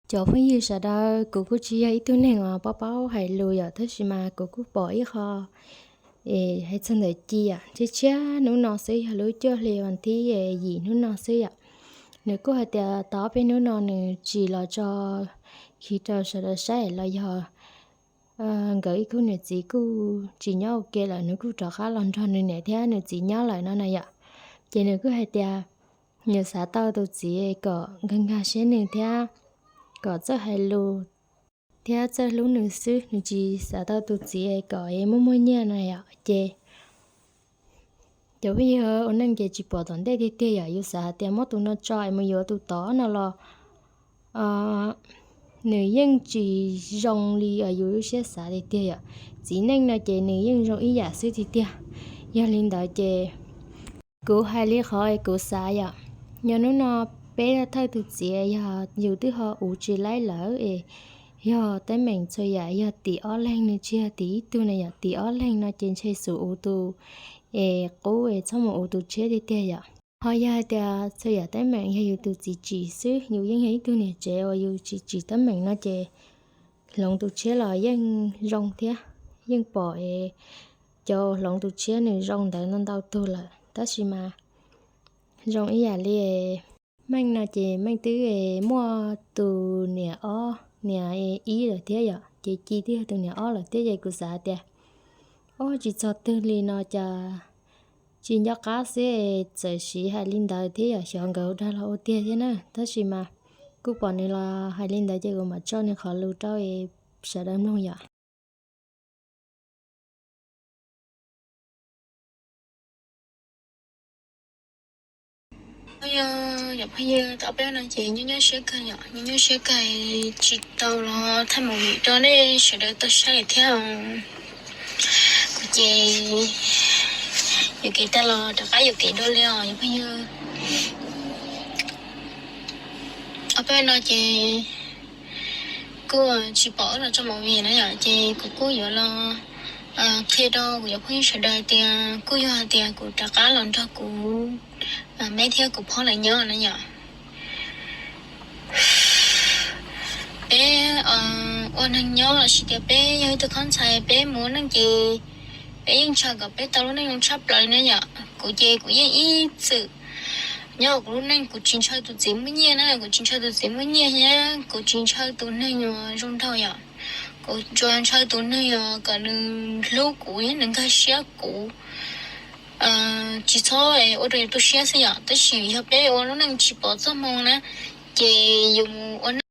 Cov phooj ywg sawv daws, kuv kuj tsis yog ib tug neeg uas paub paub hais lus yom, tab sis mas kuv kuj pom ib qho es hais txog ntawm Ci yom, tshiab tshiab hnub no xwb, yog lub cuaj hli vas thib yim hnub no xwb yom. Nws kuj hais tias tau ob peb hnub no nws tsis los tso khi rau sawv daws saib los yog nkawd ib khub niam txiv kuj tsis nyob ua ke lawm, nws kuj rov qab los nrog nws niam thiab nws txiv nyob lawm no na yom. Ces nws kuj hais tias nws xav tau tus txiv kom nkag nkag siab nws thiab kom txawj hais lus thiab txawj hlub nws xwb, nws tsis xav tau tus txiv kom muaj muaj nyiaj no yom. Ces cov phooj ywg, ua neej ces tsis pom tom ntej tiag tiag yom, yus xav hais tias muab tus no tso es mus yuav tus tod no los nws yeej tsis zoo li yus lub siab xav tiag tiag yom. Txiv neej no ces nws yeej zoo ib yam xwb tiag tiag. Yog li ntawd ces kuv hais li qhov kuv xav yom. Yog hnub no peb thawj tus txiv yog yus twb ho uv tsis laib lawm es yog teeb meem txhua yam yog tim ob leeg, nws tsis yog tim ib tug na yom, tim ob leeg no ces ntshe xub uv tus es qub es txhob mus uv tus tshiab tiag tiag yom. Ho yog hais tias txhua yam teeb meem yog yus tus txiv tsim xwb, yus yeej yog ib tug niam tsev uas yus tsis tsim teeb meem no ces hloov tus tshiab los yeej zoo thiab, yeej pom es cov hloov tus tshiab nws zoo ntawd ntau ntau tug lawm, tab sis mas zoo ib yam li Meej no ces Meej twb muaj tus niam ob niam ib lawm thiab yom, ces Ci twb yog tus niam ob lawm thiab, ces kuv xav tias, o, tsis txog twg li no cas tsis nco qab xwb, txawm siv hais li ntawd thiab yom, xyov nkawd ua dag los ua tiag thiab na, tab sis mas kuj pom nws los hais li ntawd ces kuv mam tso nws qhov lus rau sawv daws mloog yom. Yog yom phooj ywg, tau peb no ces nyob nyob siab kawg yom, nyob nyob siab kawg, tsis tau los thaij movie rau nej sawv daws tau saib thiab. Kuv ces yuam kev tag los rov qab yuam kev dua li os yom phooj ywg. Ob peb no ces kuj tsis pom wb los tso movie na yom, ces kuv kuj yuav los qhia rau kuv cov phooj ywg sawv daws tias kuj yog hais tias kuv rov qab los nrog kuv me thiab kuv phob lawv nyob na yom. Peb ua neeg nyob los sis tias peb yog ib tug khaub ntxhais peb mus ua neej ces peb yeej ntshaw kom peb tau lub neej zoo tshaj plaws na yom. Kuv ces kuv yeej ib txwm nyob kuv lub neej kuv tsis ntshaw tus txiv muaj nyiaj na, kuv tsis ntshaw tus txiv muaj nyiaj thiab kuv tsis ntshaw tus neeg uas zoo nraug yom. Kuv tsuas ntshaw tus neeg uas kom nws hlub kuv thiab nws nkag siab kuv, tsis txhob ua rau yus tu siab xwb yom. Tab sis yog peb ua lub neej tsis pom txoj hmoo na, ces yus mus ua